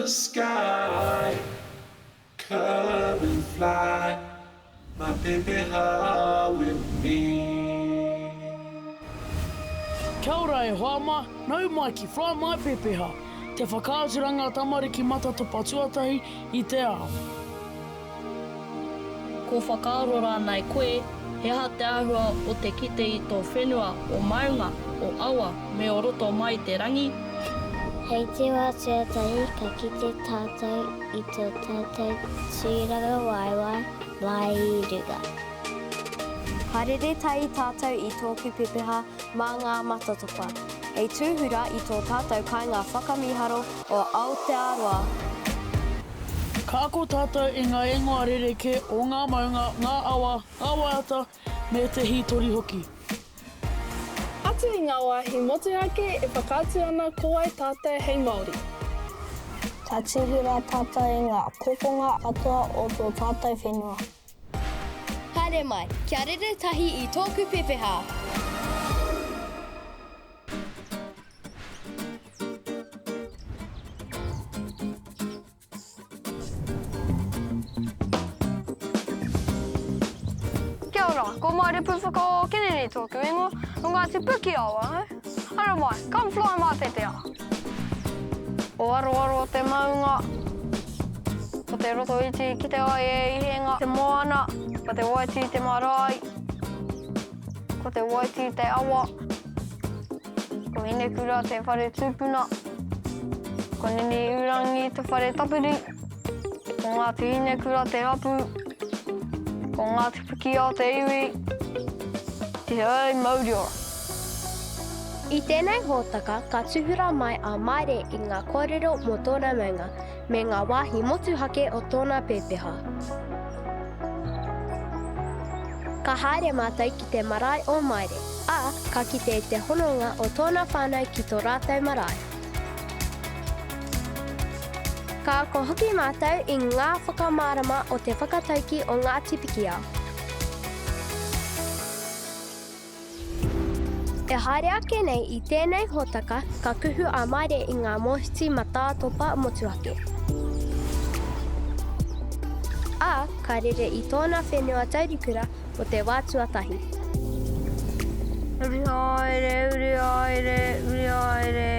sky Come and fly my pepeha with me. Kia ora e hoa ma, nau mai ki Fly My Pepeha, te whakaaturanga tamariki matatopa tuatahi i te ao. Ko whakaaro rānei koe, he aha te āhua o te kite i tō whenua, o maunga, o awa, me o roto mai i te rangi? Hei te wā tuatahi ka kite tātou i tō tātou tūrangawaewae mai i runga. Ka rere tahi tātou i tōku pepeha mā ngā matatopa, hei tūhura i tō tātou kāinga whakamīharo o Aotearoa. Ka ako tātou i ngā ingoa rerekē o ngā maunga, ngā awa, ngā waiata, me te hītori hoki. Atu i ngā wāhi motuhake e whakaatu ana ko wai tātou hei Māori. Ka tūhura tātou i ngā kokonga katoa o tō tātou whenua. Haere mai, kia rere tahi i tōku pepeha! Kia ora, ko Maire Pūwhakaoa Kennedy tōku ingoa, nō Ngāti Pukiao ahau. Haere mai, come fly my pepeha! Ko Aroaro te maunga, ko Te Rotoiti ki te ai e Ihenga te moana, ko Te Waitī te marae, ko Te Waitī te awa. Ko Hinekura te whare tupuna. Ko Niniurangi te whare tapiri. Ko Ngāti Hinekura te hapu. Ko Ngāti Pikiao te iwi. Tihei mauri ora. I tēnei hōtaka ka tūhura mai a Maire i ngā kōrero mō tōna maunga me ngā wāhi motuhake o tōna pēpeha. Ka haere mātou ki te marae o Maire, ā, ka kite i te hononga o tōna whānau ki tō rātou marae. Ka ako hoki mātou i ngā whakamārama o te whakataukī o Ngāti Pikiao. E haere ake nei i tēnei hōtaka ka kuhu a Maire i ngā mōhiti matātopa motuhake. Ā, ka rere i tōna whenua taurikura mō te wā tuatahi. Huri haere, huri haere, huri haere.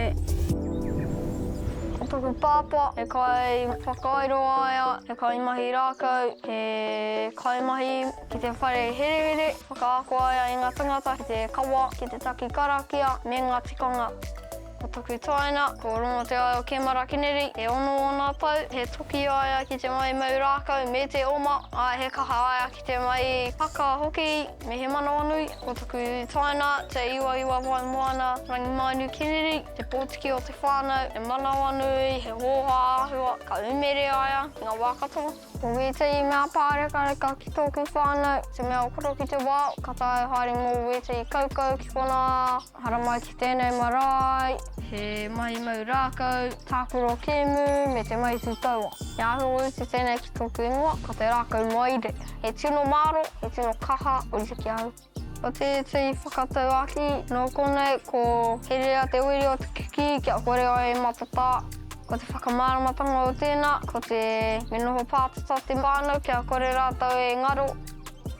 Ko taku pāpā he kai whakairo a ia, he kaimahi rākau, he kaimahi ki te whare herehere. Whakaako ai i nga tangata ki te kawa, ki te taki karakia me nga tikanga. Ko taku taina, ko Rongo Te Aio Kemara Keneri, e ono ona tau, he toki a ia ki te mahi mau rakau me te oma, a he kaha a ia ki te mahi haka hoki me he manawanui. Ko taku taina, Te Iwaiwa Waimoana Rangimainu Keneri, te potiki o te whanau, he manawanui, he hoha ahua, ka umere a ia i nga wa katoa. Ko wētahi mea pārekareka ki tōku whānau, te mea o koro ki te wā, ka taea haere mō wētahi kaukau ki konā, haramai ki tēnei marae, he mahi mau rākau, tākaro kēmu me te mahi tūtaua. He āhua utu tēnei ki tōku ingoa, ko te rākau maire. He tino māro, he tino kaha, ōrite ki ahau. Ko tētahi whakatauākī nō konei ko Herea te wiri o te kikī kia kore ai e matatā. Ko te whakamāramatanga o tēnā, ko te me noho pātata te whānau kia kore rātou e ngaro.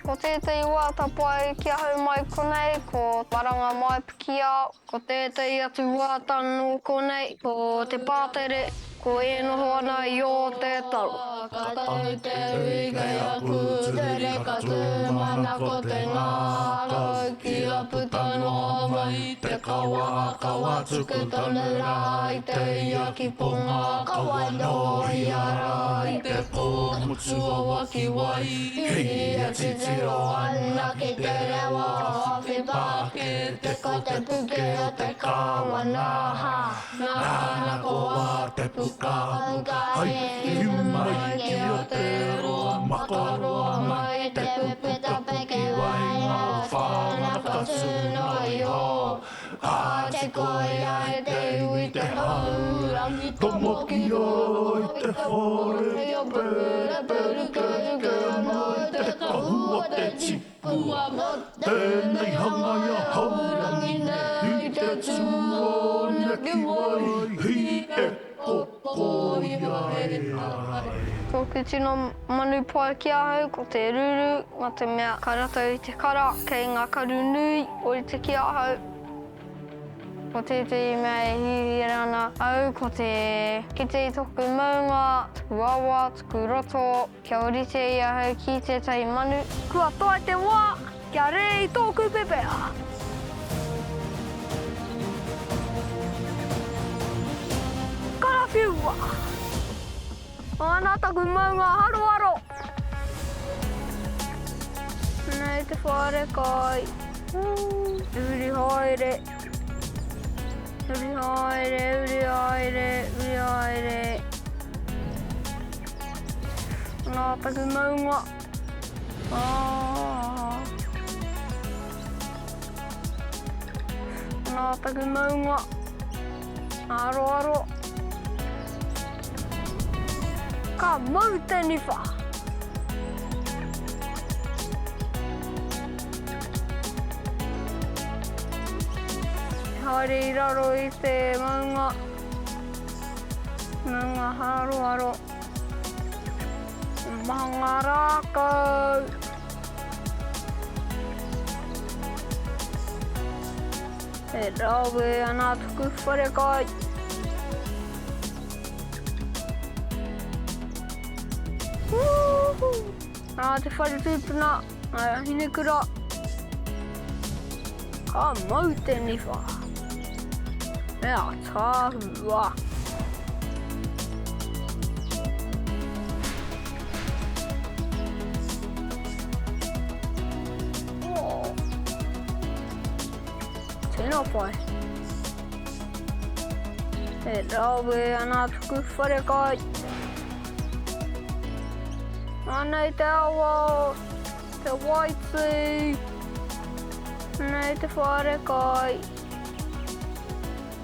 Ko tētahi wā tapae ki ahau mai konei ko Maranga Mai Pikiao. Ko tētahi atu wāta nō konei, ko te pātere, ko E noho ana i ō te taro. Ka tau te ui kei aku ture ka tūmanako te ngākau kia puta noa mai te kawa kawa tuku tonu rā i te ia ki ponga kawa nōhia rā i te kōmutu o Wakiwai hia titiro ana ki te rewa o Awhipāke te ko te puke o te kāwana ha nāna ko a te pukapuka hai whiu mai ki a te roa makaroa mai te puputa puke wai ngā whānga ka tū noa iho ka tikoia e te iwi te haurangi tomokia i te whare pereperekereke ana i te kahu o te tipu. Kua Tēnei hangaia haurangi nei te tū o Nekiwai hi e ko. Ko ia e ai. Tōku tino manu pai ki ahau ko te ruru, nā te mea ka ratou i te kara, kei ngā karu nui, orite ki ahau. Ko tētehi mea e hihira ana au ko te kite i toku maunga, toku awa, toku roto, kia orite i ahau ki tētahi manu. Kua tae te wā kia rere i tōku pepeha! Karawhiua! Ana taku maunga haroharo! Nei te whare kai. Huri haere. Huri haere, huri haere, huri haere. Ana taku maunga. Ah. Ana taku maunga. Aroaro. Ka mau te niwha. Haere i raro i te maunga. Maunga haroharo. Maha ngā rākau. E rawe ana taku wharekai. Woohoo! Nā te whare tūpuna, nā Hinekura. Ka mau te niwha. Me ātaahua. Oh. Tēnā pai. E rawe ana taku wharekai. Anei te awa o Te Waitī. Anei te wharekai.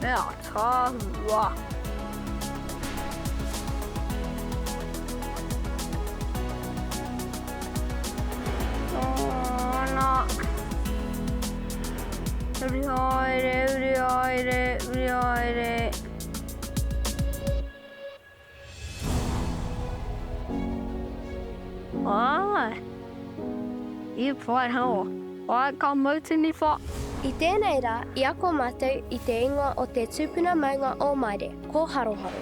Me ātaahua. Ana. Huri haere, huri haere, huri haere. Āe. I pai rawa. Āe, ka mau te niwha. I tēnei rā, i ako mātou i te ingoa o te tupuna maunga o Maire, ko Haroharo.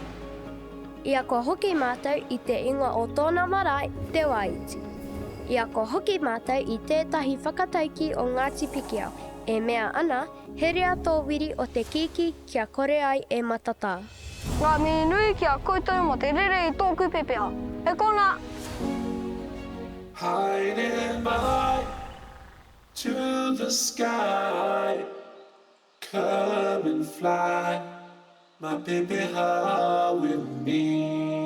I ako hoki mātou i te ingoa o tōna marae, Te Wāiti. I ako hoki mātou i tētahi whakataukī o Ngāti Pikiao e mea ana, Herea tō wiri o te kīkī kia kore ai e matatā. Ngā mihi nui ki a koutou mō te rere i tōku pepeha. E kona! Haere mai to the sky. Come and fly my pepeha with me.